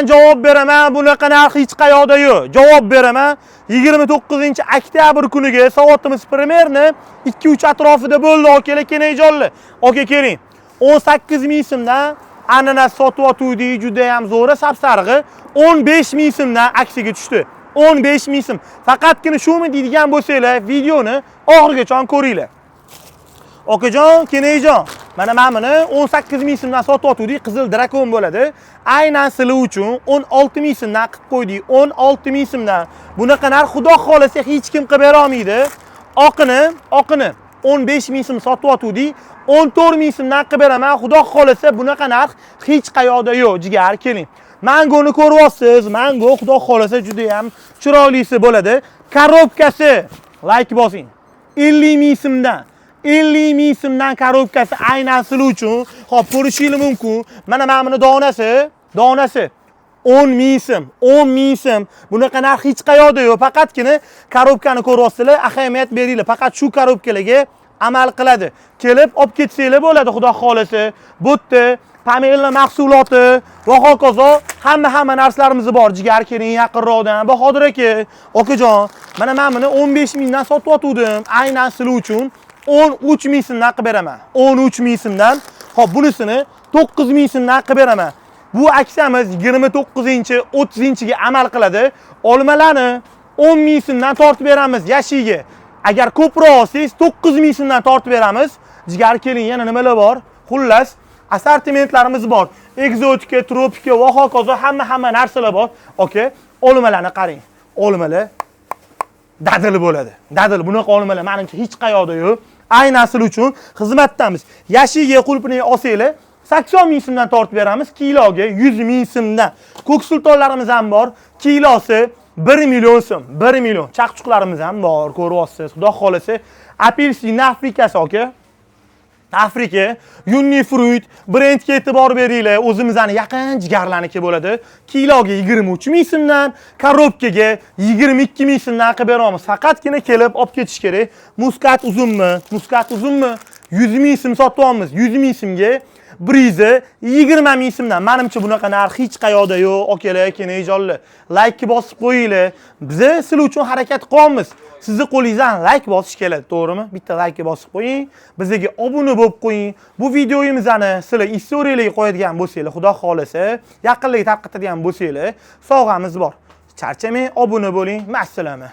Man javob beraman, bunaqa narx hech qayoqda yo'q. Javob beraman. 29 oktyabr kuniga soatimiz примерно 2-3 atrofida bo'ldi, akalar, kenajonlar. Aka, keling. 18 ming so'mdan ananas sotib o'tuvdik, juda ham zo'ri, sapsarig'i 15 ming so'mdan aksiyaga tushdi. 15 ming so'm. Faqatgina shumi deydigan bo'lsanglar, videoni oxirigacha ko'ringlar. Okajon, Kenayjon, mana buni 18 ming so'mdan sotib o'tuvdik, qizil drakon bo'ladi. Aynan sizlar uchun 16 ming so'mdan qilib qo'ydik. 16 ming so'mdan. Bunaqa narx xudo xolasa hech kim qilib bera olmaydi. Oqini 15 ming so'm sotib o'tuvdik. 14 ming so'mdan qilib beraman. Xudo xolasa bunaqa narx hech qayoqda yo'q, jigar, keling. Mangoni ko'ryapsiz. Mango xudo xolasa juda ham chiroylisi bo'ladi. Korobkasi, like bosing. 50 ming so'mdan. 50 ming so'mdan korobkasi aynan sizlar uchun. Xo'p, ko'rishingiz mumkin. Mana buni donasi 10 ming so'm, 10 ming so'm. Bunaqa narx hech qayoqda yo'q. Faqatgina korobkani ko'ryapsizlar, ahamiyat beringlar. Faqat shu korobkalarga amal qiladi. Kelib olib ketsanglar bo'ladi, xudo xolasa. Bu yerda pomelo mahsuloti va hokazo hamma narsalarimiz bor. Jigar, keling yaqinroqdan. Bahodir aka, okajon, mana buni 15 mingdan sotib o'tuvdim. Aynan sizlar uchun 13 ming so'mdan qilib beraman. 13 ming so'mdan. Xo'p, bunisini 9 ming so'mdan qilib beraman. Bu aksiyamiz 29-30-ga amal qiladi. Olmalarni 10 ming so'mdan tortib beramiz yashiga. Agar ko'proq olsangiz 9 ming so'mdan tortib beramiz. Jigar, keling, yana nimalar bor? Xullas, assortimentlarimiz bor. Ekzotika, tropika va hokazo hamma narsalar bor. Aka, olmalarni qarang. Olmalar dadil bo'ladi. Dadil, bunaqa olmalar menimcha hech qayoqda yo'q. Aynan sizlar uchun xizmatdamiz. Yashiga qulpini olsanglar 80 ming so'mdan tortib beramiz, kiloga 100 ming so'mdan. Ko'k sultonlarimiz ham bor, kilosi 1 million so'm, 1 million. Chaqchuqlarimiz ham bor, ko'ryapsiz. Xudo xolasa, apelsin Afrikasi aka. Afrika, Unifruit brendga e'tibor beringlar. O'zimizni yaqin jigarlarniki bo'ladi. Kiloga 23 ming so'mdan, korobkaga 22 ming so'mdan qilib beramiz. Faqatgina kelib olib ketish kerak. Muskat uzummi? Muskat uzummi? 100 ming so'm sotyapmiz. 100 ming so'mga brizi 20 ming so'mdan. Menimcha bunaqa narx hech qayoqda yo'q. Akalar, kenajonlar, like bosib qo'yinglar. Biz sizlar uchun harakat qilyapmiz. Sizni qo'lingizdan like bosish keladi, to'g'rimi? Bitta like bosib qo'ying, bizga obuna bo'lib qo'ying. Bu videomizni sizlar istoriyalarga qo'yadigan bo'lsanglar, xudo xolasa, yaqinlarga tarqatadigan bo'lsanglar, sovg'amiz bor. Charchamang, obuna bo'ling. Massalama.